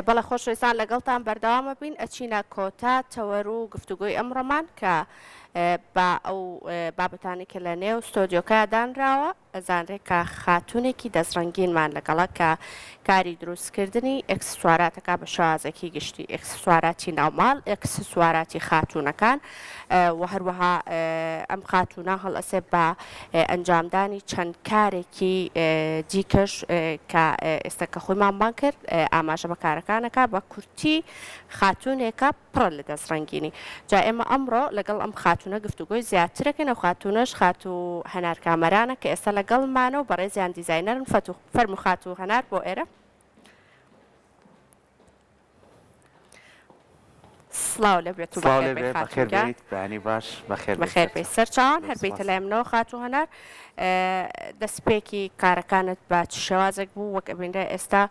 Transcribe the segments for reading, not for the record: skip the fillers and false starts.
بەڵێ خۆشەویستان لەگەڵتان بەردەوامە بین ئەچینە کۆتا تەوەر و گفتوگۆی ئەمڕۆمان کە بە ئەو بابەتانی کە لە نێو ستۆدیۆکە دانراوە ئەزانرێ کە خاتوونێکی دەستڕەنگینمان لەگەڵە کە کاری دروستکردنی ئێکسسواراتەکە بە شێوازێکی گشتی ئێکسسواراتی ناوماڵ ئێکسسواراتی خاتوونەکان و هەروەها ئەم خاتوونە هەڵئەسێ بە ئەنجامدانی چەند کارێکی دیکەش کە ئێستا کە خۆیمان بانگ کرد ئاماژە بە کارەکانەکە بە کورتی خاتوونێکە پڕە لە دەست ڕەنگینی جا ئێمە ئەمڕۆ لەگەڵ ئەم خاتوونە گفتوگۆی زیاترەکەین ئەو خاتوونەش خاتوو هەنار کامەرانە کە ئێستا لەگەڵمانە و بەڕێزیان دیزاینەرن فەتوو فەرموو خاتوو هەنار بۆ ئێرە. سڵاو لێ بێت و سڵاو بەخێر لێ بێی بێ خاتوو بەخێر گیان. بێیت بەیانی باش بەخێر بێیت بەخێر بێی سەرچاو سەرچاوان زۆر هەر بێیتە سپاس. لای منەوە خاتوو هەنار دەستپێکی کارەکانت بە چ شێوازێک بوو وەک ئەبینرێ ئێستا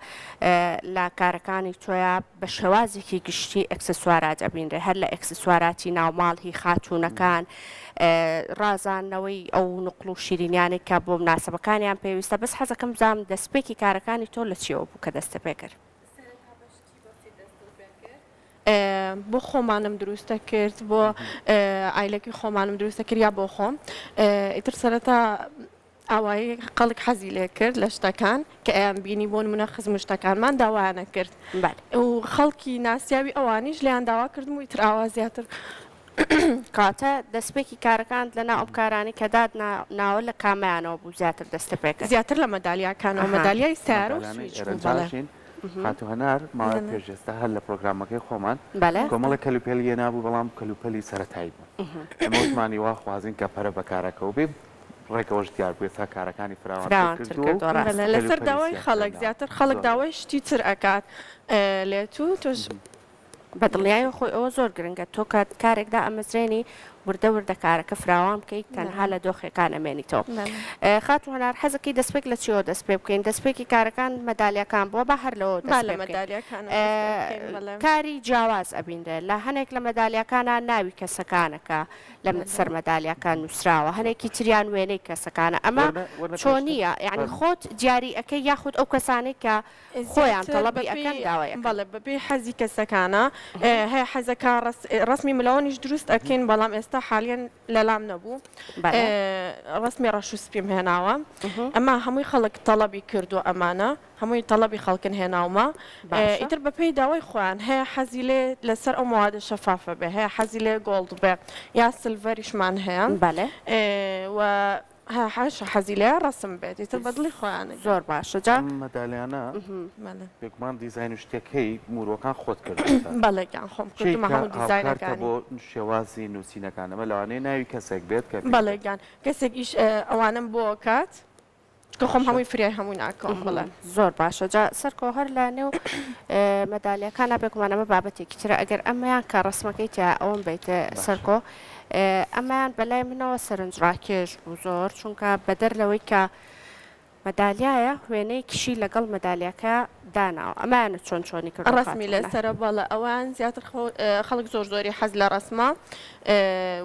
لە کارەکانی تۆیا بە شێوازێکی گشتی ئێکسسوارات ئەبینرێ هەر لە ئێکسسواراتی ناوماڵ هی خاتوونەکان ڕازاندنەوەی ئەو نوقڵ و شیرینیانەی کە بۆ مناسەبەکانیان پێویستە بەس حەزەکەم بزانم دەستپێکی کارەکانی تۆ لە چیەوە بوو کە دەستت پێ کرد؟ سەرەتا بە شتی بەسیت دەستم پێ کرد بۆ خۆمانم دروستە کرد بۆ عایلەکەی خۆمانم دروستە کرد یا بۆ خۆم ئیتر سەرەتا ئاوایی خەڵک حەزی لێ کرد لە شتەکان کە ئەیان بینی بۆ نمونە خزم و شتەکانمان داوایانە کرد و خەڵکی ناسیاوی ئەوانیش لێیان داوا کردم و ئیتر ئاوا زیاتر کەواتە دەستپێکی کارەکانت لەناو ئەم کارانەی کە دات ناوە لە کامەیانەوە بوو زیاتر دەستت پێ کرد؟ زیاتر لە مەدالیاکانەوە، مەدالیای سەیارە و مەدالیانەی سویچ بوو بەڵێ. ئێرەنجاشین خاتوو هەنار ماوەیەک پێش ئێستا هەر لە پرۆگرامەکەی خۆمان بەلێ. کۆمەڵێک کەلوپەلی هێنابوو بەڵام کەلوپەلی سەرەتایی بوون ئێمە وتمان هیوا خوازین کە پەرە بە کارەکەوە بێ ڕێک ئەوەش دیار بوو ئێستا کارەکانی فراوانتر فراوانتر کردووە و کردووە ڕاستە. بەلێ لەسەر کەلوپەلی داوای زیاتر خەڵک هێناوە زیاتر خەڵک زۆر داوای شتی تر ئەکات لێت و تۆش. بە دڵنیایەوە خۆی ئەوە زۆر گرنگە تۆ کە کارێک دائەمەزرێنی وردە وردە کارەکە فراوان بکەیت تەنها لە دۆخێکا نەمێنیتەوە. خاتوو هەنار حەزەکەی دەستپێک لە چیەوە دەست پێ بکەین دەستپێکی کارەکان مەدالیاکان بووە با هەر لەوەوە با دەست لە پێ بکەین مەدالیاکانەوە دەست پێ بکەین بەڵێ. کاری جیاواز ئەبینرێ لە هەنێک لە مەدالیاکانا ناوی کەسەکانەکە لە سەر مەدالیاکە نووسراوە هەنێکی تریان وێنەی کەسەکانە ئەمە وەرنە وەرنە پێشتر چۆنیە یانی فەرموو. خۆت دیاری ئەکەی یاخود ئەو کەسانەی کە خۆیان زیاتر تەڵەبی بەپێی ئەکەن داوای ئەکەن. بەڵێ بەپێی حەزی کەسەکانە هەیە حەزەکا ڕەسمی ملەوەنیش دروست ئەکەین بەڵام ئێستا حالیەن لەلام نەبوو بەڵێ. ڕەسمی ڕەش و سپیم هێناوە ئەمە هەمووی خەڵک تەڵەبی کردووە ئەمانە هەمووی تەڵەبی خەڵکن هێناومە باشە. ئیتر بەپێی داوای خۆیان هەیە حەزی لێ لەسەر ئەو مەوادە شەفافە بێ هەیە حەزی لێ gold بێ یا silver یشمان هەیە بەلێ. و هەشە حەزی لێیە ڕەسم بێت ئیتر بە دڵی خۆیانە گەر. زۆر باشە جا. ئەم مەدالیانە بەڵێ. بێگومان دیزاین و شتەکەی موروەکان خۆت کردووتە. بەڵێ گیان خۆم کێی کردوومە کە هەموو هاوکارتە دیزاینەکانی. بۆ شێوازی نووسینەکان ئەمە لەوانەیە ناوی کەسێک بێت کە پێی بەڵێ بێت. گیان کەسێک ئیش ئەوانەم بۆ ئەکات چونکە خۆم باشە. هەمووی فریای هەمووی ناکەوم بەڵێ. زۆر باشە جا سەرکۆ هەر لە نێو مەدالیاکانا بێگومان ئەمە بابەتێکی ترە ئەگەر ئەمەیان کە ڕەسمەکەی تیا ئەوەم بەیتە باشە. سەرکۆ ئەمەیان بەلای منەوە سەرنجڕاکێش بوو زۆر چونکە بەدەر لەوەی کە مەدالیایە وێنەیەکیشی لەگەڵ مەدالیاکە داناوە ئەمەیانت چۆن چۆنی کردووە ڕەسمی خاتوو هەنار؟ لەسەرە بەڵێ ئەوەیان زیاتر خەڵک زۆر زۆری حەز لە ڕەسمە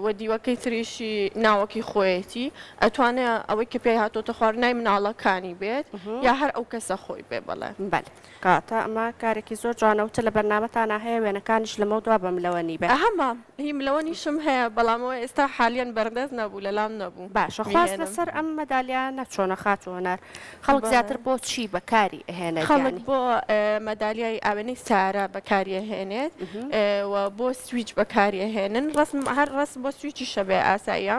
و دیوەکەی تریشی ناوەکەی خۆیەتی ئەتوانێ ئەوەی کە پێی هاتۆتە خوار نای مناڵەکانی بێت یا هەر ئەو کەسە خۆی بێ بەڵێ. بەلێ کەواتە ئەمە کارێکی زۆر جوانە وتە لە بەرنامەتانا هەیە وێنەکانیش لەمەودوا بە ملەوەنی بێ. هەمە هی ملەوەنیشم هەیە بەڵام ئەوە ئێستا حالیەن بەردەست نەبوو لەلام نەبوو باشە خواست بیهێنم. لەسەر ئەم مەدالیانە چۆنە خاتوو هەنار خەڵک بەڵێ. زیاتر بۆ چی بەکاری ئەهێنێت خەڵک یانی؟ بۆ مەدالیای ئاوێنەی سارە بەکاری ئەهێنێت و بۆ سویچ بەکاری ئەهێنن ڕەسم هەر ڕەسم بۆ سویچیشە بێ ئاساییە.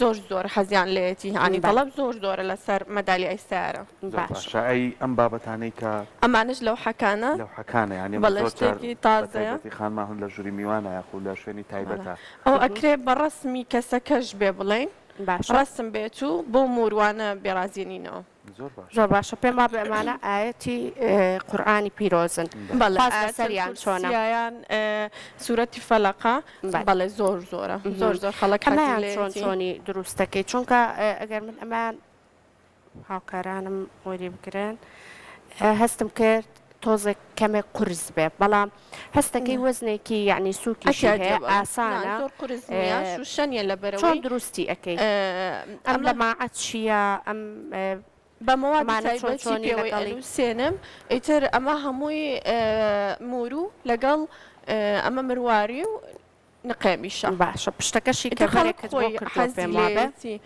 زۆر زۆر حەزیان لێیەتی یانی تەڵەب زۆر زۆرە لەسەر مەدالیای سەیارە. زۆر باشە ئەی ئەم بابەتانەی کە. ئەمانەش لەوحەکانە. لەوحەکانە یانی ئەمە بەڵێ زۆر جار شتێکی تازەیە. بەتایبەتی خانمان هەن لە ژووری میوانە یاخود لە شوێنی تایبەتە. ئەوە ئەکرێ بە ڕەسمی کەسەکەش بێ بڵێین باشە. ڕەسم بێت و بەو موروانە بێڕازێنینەوە. زۆر باشە. زۆر باشە پێم وابێ ئەمانە ئایەتی قورئانی پیرۆزن بەڵێ خواست ئایەتەل لەسەریان چۆنە؟ کورسییان سورەتی فەلەقە بەڵێ. بەڵێ زۆر زۆرە زۆر زۆر خەڵک حەزی ئەمەیان چۆن لێیەتی. چۆنی دروستەکەی چونکە ئەگەر من ئەمەیان هاوکارانم وەری بگرن هەستم کرد تۆزێک کەمێک قورس بێ بەڵام هەستەکەی وەزنێکی یەعنی سوکیشی ئەکادیە هەیە بەڵێ نا ئاسانە زۆر قورس نییە شوشە نییە چۆن لەبەرئەوەی دروستی ئەکەی ئەم ئەمە لەماعە چییە ئەم. بە مەوادی ئەمانە چۆن تایبەتی چۆنی پێوەی لەگەڵی؟ ئەنووسێنم ئیتر ئەمە هەمووی موورو لەگەڵ ئەمە مرواری و نقێمیشە. باشە پشتەکەشی ئیتر خەڵک کەڤەرێکت بۆ خۆی کردووە حەزی پێم وابێ. لێیەتی.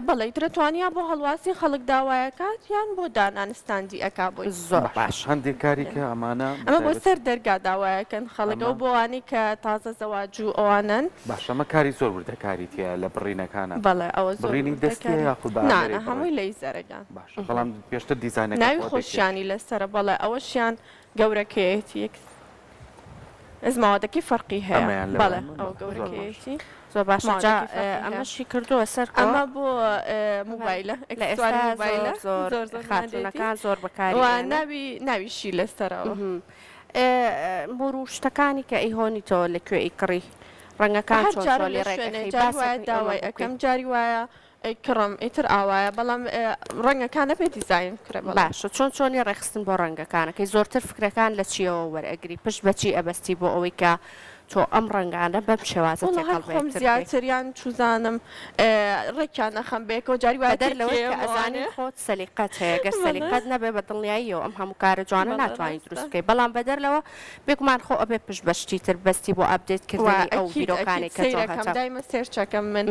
بەڵێ ئیتر ئەتوانی یا بۆ هەڵواسین خەڵک داوایەکات یان بۆ دانان ستاندی ئەکا بۆی. زۆر باشە باشە. هەندێک کاری کە ئەمانە ئەمە بۆ بەتایبەت سەر دەرگا داوایەکەن خەڵک ئەمە ئەو بۆ ئەوانەی کە تازە زەواج و ئەوانەن. باشە ئەمە کاری زۆر وردەکاری تیایە لە بڕینەکانا. بەڵێ ئەوە زۆر بڕینی دەستیە وردەکاری. یاخود بە نا نا ئامێرێک بڕین؟ هەمووی لەیزەرە گیان. باشە بەڵام پێشتر دیزاینەکە ناوی خۆت دەکێشی. خۆشیانی لەسەرە بەڵێ ئەوەشیان گەورەکەیەتی یەک ئەز ماوەدەکەی فەرقی هەیە ئەمەیان لەوە بەڵێ ئەوە زۆر باشە. گەورەکەیەتی زۆر باشە جا ماوەدەکەی فەرقی هەیە. ئەمەشی کردووە سەرکۆ ئەمە بۆ موبایلە لە ئێکسسواری ئێستا زۆر موبایلە زۆر زۆر زۆر نادێتی خاتوونەکان زۆر بەکاری و ئەیەنن. ناوی ناویشی لەسەرەوە. مور و شتەکانی کە ئەیهۆنیتەوە لە کوێ ئەیکڕی؟ ڕەنگەکان هەر چۆن جارە چۆنی لە ڕێک شوێنێ ئەخەی؟ جاری وایە باسەکەی ئەمە داوای بۆ بکەی. ئەکەم جاری وایە ئەیکڕم ئیتر ئاوایە بەڵام ڕەنگەکان ئەبێ دیزاین بکرێ بەڵێ. باشە چۆن چۆنی ڕێکخستن بۆ ڕەنگەکانەکەی زۆرتر فکرەکان لە چیەوە وەرئەگری پشت بە چی ئەبەستی بۆ ئەوەی کە تۆ ئەم ڕەنگانە بەم شێوازە وەڵا هەر تێکەڵ بە خۆم یەکتر بکەی؟ زیاتر یان چوزانم ڕێکیان ئەخەم بەیەکەوە جاری وایە بەدەر لەوەی کە تێکیەیەم ئەزانی ئەوانێ. خۆت سەلیقەت هەیە گەر بەڵێ. سەلیقەت نەبێ بە دڵنیاییەوە ئەم هەموو کارە جوانە بەڵێ ناتوانی دروست ڕاستە. بکەی بەڵام بەدەر لەوە بێگومان خۆ ئەبێ پشت بە شتی تر ببەستی بۆ update وا کردنی ئەو ئەکید ئەکید بیرۆکانەی کە تۆ سەیرەکەم هەتە. دایمە search ەکەم من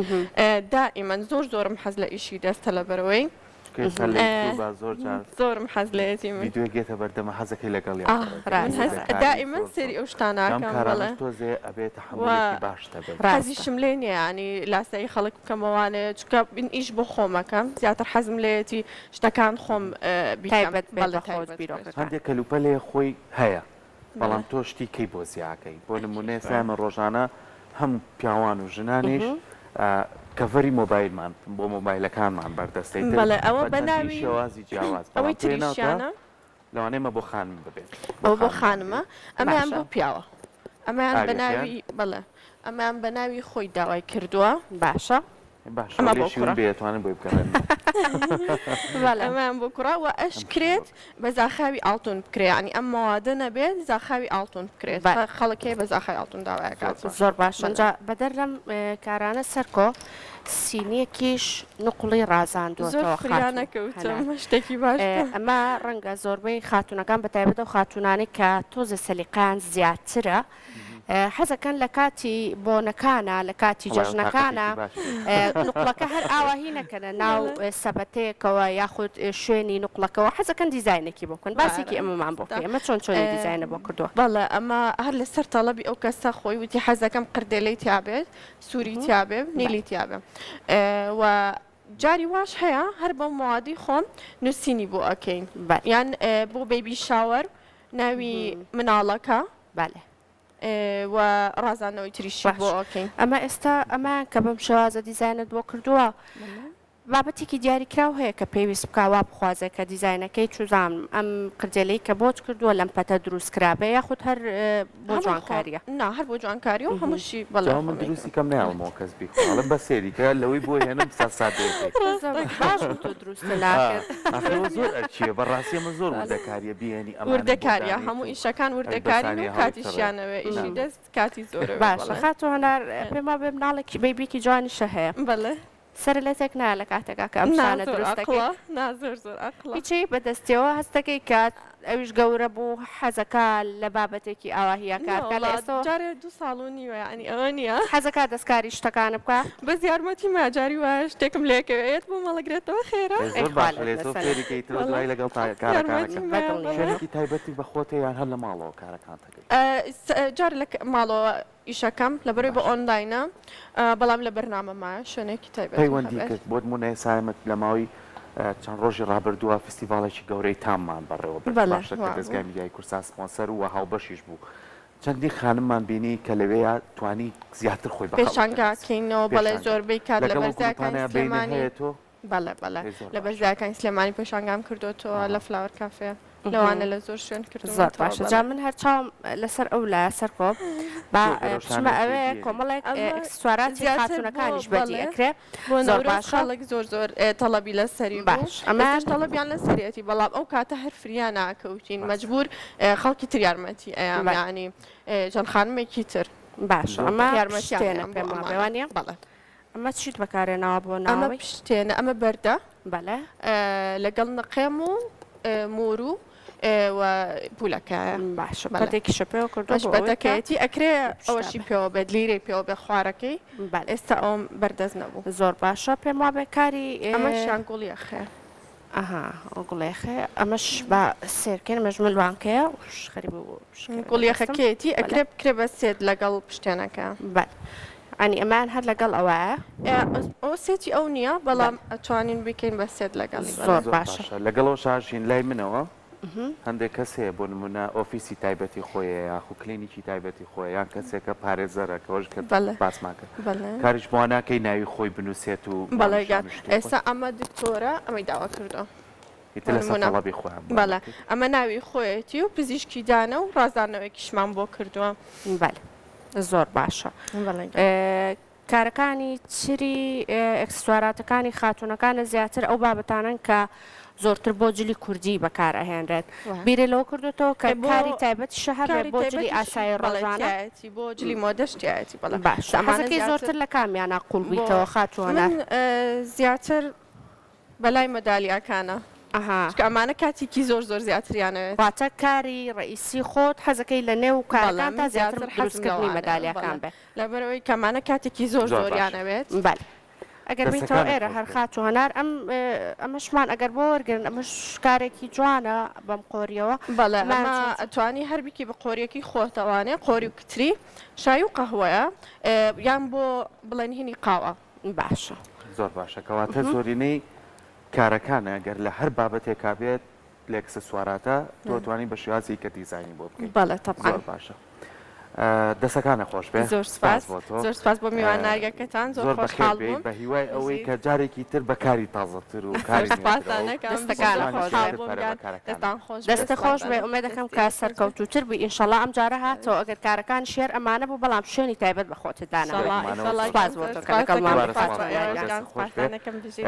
دائیمەن زۆر زۆرم حەز لە ئیشی دەستە لەبەرئەوەی چونکە ئێستا لە یوتیوبا زۆر جار زۆرم حەز لێیەتی من ڤیدیۆیەک یەتە بەردەمە حەزەکەی لەگەڵیا ئاه بڕۆی من ڕاستە. هەز وردەکاری دائیمەن زۆر زۆر سەیری ئەو شتانە جا ئەم ئەکەم کارانەش بەڵێ تۆزێ ئەبێ و تەحەمولێکی باشت هەبێت ڕاستە. حەزیشم لێ نییە یانی لاسایی خەڵک بکەمەوانێ چونکە من ئیش بۆ خۆم ئەکەم زیاتر حەزم لێیەتی شتەکان خۆم بیکەم تایبەت بێت بەڵێ بە خۆت تایبەت بێت. بیرۆکەکان. هەندێک کەلوپەل هەیە خۆی هەیە بەڵێ. بەڵام تۆ شتی کەی بۆ زیاکەی بۆ نمونە ئەکید ئێستا ئێمە ڕۆژانە هەم پیاوان و ژنانیش cover ی مۆبایلمان بۆ مۆبایلەکانمان بەردەستە ئیتر بەڵێ ئەوە بە بە چەندین ناوی شێوازی جیاواز ئەوەی بەڵام تۆ هێناوتە تریشیانە. لەوانەیە ئەمە بۆ خانم ببێت بۆ ئەوە بۆ خانمان خانمە بێت ئەمەیان باشە. بۆ پیاوە ئەمەیان بە ئاویەکەیان ناوی بەڵێ ئەمەیان بە ناوی خۆی داوای کردووە. باشە. باشە ئەمە بۆ لێشی ون کوڕە. بێ ئەتوانن بۆی بگەڕێننەوە. بەڵێ. ئەمەیان بۆ کوڕە وە ئەم ئەشکرێت شێوە. بە زاخاوی ئاڵتون بکرێ یانی ئەم مەوادە نەبێت زاخاوی ئاڵتون بکرێت بەلێ. خەڵک هەیە بە زاخاوی ئاڵتون داوای زۆر ئەکات. باشە. زۆر باشە بەلێ. جا بەدەر لەم کارانە سەرکۆ سینیەکیش نوقڵی زۆر ڕازاندووەتەوە فریا خاتوو نەکەوتم هەنار شتێکی باش بوو. ئەمە ڕەنگە زۆربەی خاتوونەکان بەتایبەت ئەو خاتوونانەی کە تۆزێ سەلیقەیان زیاترە حەزەکەن لە کاتی بۆنەکانا لە کاتی جەژنەکانا نوقڵەکە هەر ئاوا هی نەکەنە ناو سەبەتەیەکەوە یاخود شوێنی نوقڵەکەوە حەزەکەن دیزاینێکی بۆ بکەن باسێکی ئەمەمان بۆ بکەی ئەمە چۆن چۆنی دیزاینە بۆ کردووە؟ بەڵێ ئەمە هەر لەسەر تەڵەبی ئەو کەسە خۆی وتی حەزەکەم قردێلەی تیابێت سووری تیابێ نیلی تیابێ و جاری واش هەیە هەر بەو مەوادەی خۆم نووسینی بۆ ئەکەین یان بۆ baby shower ناوی مناڵەکە بەلێ. و ڕازاندنەوەی تریشی بۆ باش ئەکەین. ئەمە ئێستا ئەمەیان کە بەم شێوازە دیزاینت بۆ کردووە بابەتێکی دیاریکراو هەیە کە پێویست بکا وا بخوازێ کە دیزاینەکەی چوزانم ئەم قرجێلەی کە بۆت کردووە لەم پەتە دروست کرابێ یاخود هەر بۆ هەمووی خۆم جوانکاریە؟ نا هەر بۆ جوانکاری و هەمووشی بەڵێ جا من خۆم دروستی ئەیکەم. کەم نایەڵمەوە کەس بیخوا ئەڵێم بەس سەیری کە لەوەی بۆ هێنم سا سادەیەکەی. ڕاست دەکەی. باش بوو تۆ دروستت ناکرد. ئاخر ئەوە زۆر ئەرکیە بەڕاستی ئەمە زۆر وردەکاریە بیهێنی ئەمانەی بۆ وردەکاریە دانێیت هەموو و ئیشەکان ئەی وردەکارین بەسانیە و هەڵیتەڕێ. کاتیشیان ئەوێ ئیشی نا. دەست کاتی زۆر ئەوێ باشە بەڵێ. خاتوو هەنار پێم وابێ مناڵێکی baby یەکی جوانیشە هەیە. بەڵێ. سەرت لێ تێک نایە لە کاتێکا کە ئەم نا شتانە زۆر دروست دەکەی؟ ئەقڵە نا زۆر زۆر ئەقڵە. هیچی بە دەستیەوە هەست دەکەی کە ئەویش گەورە بوو حەزەکا لە بابەتێکی ئاواهییا کار بکا لە نەوەڵا ئێستەوە؟ جارێ دوو ساڵ و نیوە یانی ئەوە نییە. حەزەکا دەستکاری شتەکانە بکا؟ بەس یارمەتیم ما جاری وایە شتێکم لێ کەوێ ئێت بۆ مەڵەگرێتەوە خێرا. ئێ ئەی زۆر خوا باشە لێت لێ تۆ نەسەنێ. فێری کەی تۆ وەڵا دوای لەگەڵ تا کارەکانەکە. یارمەتیم بە مایە دڵنیایەوە. بەڵێ. شوێنێکی تایبەتی بە خۆتە یان هەر لە ماڵەوە کارەکانت ئەکەی؟ جار لە ماڵەوە ئیشەکەم لەبەرەوەی بە باشە. ئۆنلاینە بەڵام لە بەرنامەمایە شوێنێکی تایبەتم پەیوەندی هەبێت. کرد بۆ نموونە ئێستا ئێمە لە ماوەی چەند ڕۆژی ڕابردووە فیستیڤاڵێکی گەورەی تاممان بەڕێوە برد بەڵێ باشە کە وابوو. دەزگای میدیایی کوردستان سپۆنسەر و هاوبەشیش بوو چەندین خانممان بینی کە لەوێیا توانی زیاتر خۆی بە خەڵک پێشانگا بناسێ کەینەوە بەڵێ پێشانگا زۆربەی کات لە لەگەڵ ئەو بەرزایەکانی گروپانەیا بەینە سلێمانی هەیە تۆ؟ بەڵێ بەڵێ ئەی زۆر لە باشە. بەرزایەکانی سلێمانی پێشانگام کردۆتەوە ئەها. لە فلاوەر کافێ لەوانە لە زۆر شوێن زۆر کردوومەتەوە باشە جا بەڵێ. من هەر چاوم لەسەر ئەو لایە سەرکۆ با زۆر بەرەو بچمە شانۆ ئەوێ جێگیری. کۆمەڵێک ئەمە ئێکسسواراتی زیاتر بۆ خاتوونەکانیش بەدی بەڵێ ئەکرێ بۆ زۆر نەورۆز باشە. خەڵک زۆر زۆر تەڵەبی لەسەری بوو باش ئەمە ئێستاش تەڵەبیان لەسەریەتی بەڵام ئەو کاتە هەر فریا ناکەوتین ڕاستە. مەجبوور خەڵکی تر یارمەتی ئەیام بەڵێ. یانی چەند خانمێکی تر باشە زۆر ئەمە باشە. یارمەتیان پشتێنە ئەیام بۆ پێم وابێ ئەمانە وانیە؟ بەڵێ. ئەمە چیت بەکارهێناوە بۆ ئەمە ناوەوەی؟ پشتێنە ئەمە بەردە. بەلێ. لەگەڵ نقێم و مور و و پولەکەیە. باشە پەتێکیشە پێوە کردووە بۆ ئەوەی کە پەتەکەیەتی ئەکرێ ئەوەشی پێوە بێت لیرەی پێوە بێ خوارەکەی ئێستا ئەوم بەردەست نەبوو. زۆر باشە پێم وابێ کاری ئەمەشیان گوڵیەخەیە. ئەها ئەو گوڵیەخەیە ئەمەش با سێرکەین ئەمەش ملوانکەیە وش خەریک بوو بشکێنە دەستم. گوڵیەخەکەیەتی ئەکرێ بکرێ بە سێت لەگەڵ پشتێنەکە. بەلێ یانی ئەمەیان هەر لەگەڵ ئەوایە؟ ئەوە سێتی ئەو نییە بەڵام ئەتوانین بیکەین بە سێت لەگەڵی. زۆر باشە. لەگەڵەوە شاژین لای منەوە هەندێک کەس هەیە بۆ نمونە ئۆفیسی تایبەتی خۆی هەیە یاخو کلینیکی تایبەتی خۆی یان کەسێکە پارێزەرە کەوەش کە باسمان کرد کاریش بۆ ناکەی ناوی خۆی بنووسێت و بەڵێ گیان ئێستا ئەمە دکتۆرە ئەمەی داوا کردووە ئیتر لەسەر تەڵەبی خۆیان بۆیان بەڵێ ئەمە ناوی خۆیەتی و پزیشکی دانە و ڕازاندنەوەیەکیشمان بۆ کردووە. بەلێ زۆر باشە بەڵێ گیان. کارەکانی تری ئێکسسواراتەکانی خاتوونەکانە زیاتر ئەو بابەتانەن کە زۆرتر بۆ جلی کوردی بەکار ئەهێنرێت بیرێ لەوە کردوێتەوە کە کاری تایبەتیشە هەبێ بۆ جلی ئاسایی ڕۆژانە بۆ جلی مۆدەش تایەتی بەڵێ باش حەزەکەی زۆرتر لە کامیانە قوڵ بیتەوە خاتووەنە زیاتر بەلای مەدالیاکانە ئەها چونکە ئەمانە کاتێکی زۆر زۆر زیاتریان ئەوێت. واتە کاری ڕەئیسی خۆت حەزەکەی لە نێو بەڵێ کارەکانتا من زیاتر زیاتر حەزم دروستکردنی لەوانەیە مەدالیاکان بەڵێ بێ. لەبەرئەوەی کە ئەمانە کاتێکی زۆر زۆر زۆریان باشە. ئەوێت. بەلێ ئەگەر بێیتەوە دەستەکانت ئێرە خۆش هەر بێت. خاتوو هەنار ئەم ئەمەشمان ئەگەر بۆ وەرگرن ئەمەش کارێکی جوانە بەم قۆریەوە بەڵێ ئەمەیان ئەمە چۆن چۆن؟ ئەتوانی هەر بیکەی بە قۆریەکەی خۆتەوانێ قۆری و کتری شای و قەهوەیە یان بۆ بڵێن هینی قاوە. باشە. زۆر باشە کەواتە زۆرینەی کارەکانە گەر لە هەر بابەتێکا بێت لە ئێکسسواراتە تۆ توانی بە شێوازی کە دیزاینی بۆ بکەیت بەڵێ تەبعەن. زۆر باشە دەسەکانە خۆش بێ زۆر سپاس سپاس بۆ تۆ زۆر سپاس بۆ میوانداریەکەتان زۆر زۆر بەخێر خۆشحاڵ بێیت بووم بە هیوای ئەوەی بژیت کە جارێکی تر بە کاری تازەتر و زۆر کاری سپاستان نوێترەوە و ئەکەم بژیت دەستەکانت زۆر خۆش خۆشحاڵ بێ بووم پەرە گیان بە کارەکانت دەستان خۆش بێ دەستت خۆش سپاستان بێ ئەکەم ئومێدەکەم دەستی کە خۆش بێ سەرکەوتووتر بی ئینشەڵا ئەم جارە هاتەوە ئەگەر کارەکانیش هەر ئەمانە بوو بەڵام شوێنی تایبەت بە خۆتت دانا ئینشەڵا بێگومانەوە ئینشەڵا زۆر سپاس گیان بۆ زۆر تۆ کە سپاس لەگەڵمان دەکەم دووبارە بووی سپاس سپاس بۆ بۆ ئێوە ئێوەش دەستت گیان خۆش بێ سپاستان ئەکەم بژیت.